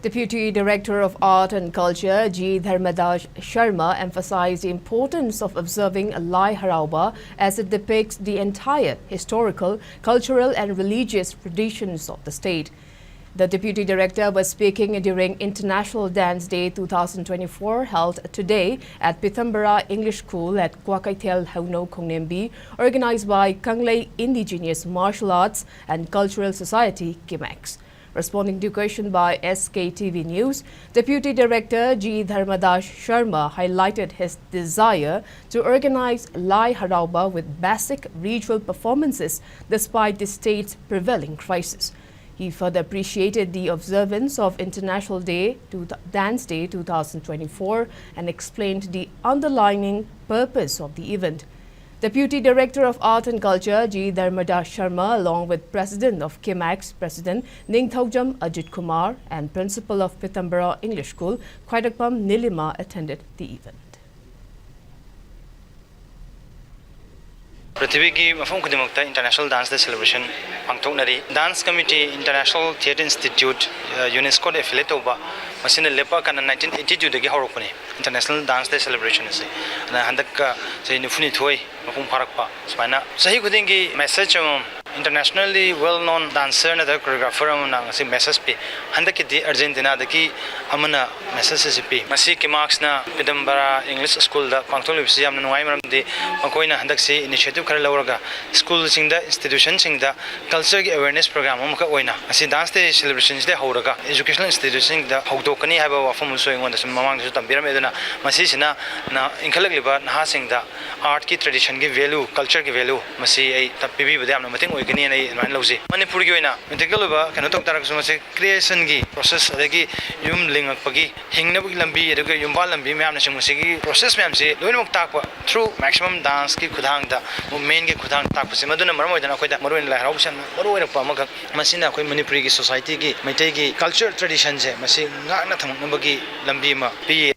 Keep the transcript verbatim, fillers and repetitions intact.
Deputy Director of Art and Culture G Dharmadas Sharma emphasized the importance of observing Lai Harauba as it depicts the entire historical, cultural and religious traditions of the state. The Deputy Director was speaking during International Dance Day two thousand twenty-four, held today at Pitambara English School at Kwakeithel Hauno Khongnembi, organized by Kanglei Indigenous Martial Arts and Cultural Society, KIMACS. Responding to question by S K T V News, Deputy Director G Dharmadas Sharma highlighted his desire to organize Lai Harauba with basic ritual performances despite the state's prevailing crisis. He further appreciated the observance of International Day to Dance Day two thousand twenty-four and explained the underlying purpose of the event. Deputy Director of Art and Culture G Dharmadas Sharma, along with President of KIMACS, President Ningthoujam Ajit Kumar, and Principal of Pitambara English School, Khwaidakpam Nilima, attended the event. ꯄ꯭ꯔꯤꯊꯤꯕꯤꯒꯤ ꯃꯐꯝ ꯈꯨꯗꯤꯡꯃꯛꯇ International Dance Day celebration ꯄꯥꯡꯊꯣꯛꯅꯔꯤ꯫ Dance Committee, International Theatre Institute, UNESCOꯗ affiliate ꯇꯧꯕ, ꯃꯁꯤꯅ ꯂꯦꯞꯄꯛꯑꯀꯥꯟꯗ nineteen eighty twoꯗꯒꯤ ꯍꯧꯔꯛꯄꯅꯤ International Dance Day celebration ꯑꯁꯤ꯫ ꯑꯗꯨꯅ ꯍꯟꯗꯛꯀ ꯆꯍꯤ ꯅꯤꯐꯨꯅꯤꯊꯣꯏ ꯃꯄꯨꯡ ꯐꯥꯔꯛꯄ ꯁꯨꯃꯥꯏꯅ ꯆꯍꯤ ꯈꯨꯗꯤꯡꯒꯤ message ꯑꯃꯃꯝ, internationally well known dancer ꯅꯠꯇ꯭ꯔꯒ choreographer ꯑꯃꯅ ꯉꯁꯤ message ꯄꯤ꯫ ꯍꯟꯗꯛꯀꯤꯗꯤ Argentinaꯗꯒꯤ ꯑꯃꯅ message ꯑꯁꯤ ꯄꯤ꯫ ꯃꯁꯤ KIMACSꯅ ꯄꯤꯗꯝꯕꯔꯥ English Schoolꯗ ꯄꯥꯡꯊꯣꯛꯂꯤꯕꯁꯤ ꯌꯥꯝꯅ ꯅꯨꯡꯉꯥꯏ, ꯃꯔꯝꯗꯤ ꯃꯈꯣꯏꯅ ꯍꯟꯗꯛꯁꯤ initiative ꯈꯔ ꯂꯧꯔꯒ schoolꯁꯤꯡꯗ, institutionꯁꯤꯡꯗ cultureꯒꯤ awareness program ꯑꯃꯈꯛ ꯑꯣꯏꯅ ꯉꯁꯤ Dance Day celebrationꯁꯤꯗ ꯍꯧꯔꯒ educational institutionꯁꯤꯡꯗ ꯍꯧꯗꯣꯛꯀꯅꯤ ꯍꯥꯏꯕ ꯋꯥꯐꯝ ꯑꯃꯁꯨ ꯑꯩꯉꯣꯟꯗ ꯁꯨꯝ ꯃꯃꯥꯡꯗꯁꯨ ꯇꯝꯕꯤꯔꯝꯃꯦ꯫ ꯑꯗꯨꯅ ꯃꯁꯤꯁꯤꯅ ꯅ-, ꯏꯟꯈꯠꯂꯛꯂꯤꯕ ꯅꯍꯥꯁꯤꯡꯗ artꯀꯤ traditionꯒꯤ value, cultureꯒꯤ value ꯃꯁꯤ ꯑꯩ ꯇ-, ꯄꯤꯕꯤꯕꯗ ꯌꯥꯝꯅ ꯃꯇꯦꯡ ꯑꯣꯏꯒꯅꯤꯅ ꯑꯩ ꯑꯗꯨꯃꯥꯏꯅ ꯂꯧꯖꯩ꯫ ꯃꯅꯤꯄꯨꯔꯒꯤ ꯑꯣꯏꯅ practical ꯑꯣꯏꯕ ꯀꯩꯅꯣ ꯇꯧ ꯇꯥꯔꯒꯁꯨ ꯃꯁꯤ creationꯒꯤ process ꯑꯗꯒꯤ ꯌꯨꯝ ꯂꯤꯡꯉꯛꯄꯒꯤ ꯍꯤꯡꯅꯕꯒꯤ ꯂꯝꯕꯤ, ꯑꯗꯨꯒ ꯌꯨꯝꯕꯥꯜ ꯂꯝꯕꯤ ꯃꯌꯥꯝꯅꯆꯤꯡꯕꯁꯤꯒꯤ process ꯃꯌꯥꯝꯁꯤ ꯂꯣꯏꯅꯃꯛ ꯇꯥꯛꯄ through maximum danceꯀꯤ ꯈꯨꯠꯊꯥꯡꯗ, movementꯀꯤ ꯈꯨꯠꯊꯥꯡꯗ ꯇꯥꯛꯄꯁꯦ, ꯃꯗꯨꯅ ꯃꯔꯝ ꯑꯣꯏꯗꯅ ꯑꯩꯈꯣꯏꯗ ꯃꯔꯨꯑꯣꯏꯅ ꯂꯥꯏ ꯍꯔꯥꯎꯕꯁꯦ ꯌꯥꯝꯅ ꯃꯔꯨ ꯑꯣꯏꯔꯛꯄ ꯑꯃꯈꯛ꯫ ꯃꯁꯤꯅ ꯑꯩꯈꯣꯏ ꯃꯅꯤꯄꯨꯔꯤꯒꯤ societyꯒꯤ, ꯃꯩꯇꯩꯒꯤ culture traditionꯁꯦ ꯃꯁꯤ ꯉꯥꯛꯅ ꯊꯝꯃꯛꯅꯕꯒꯤ ꯂꯝꯕꯤ ꯑꯃ ꯄꯤꯌꯦ꯫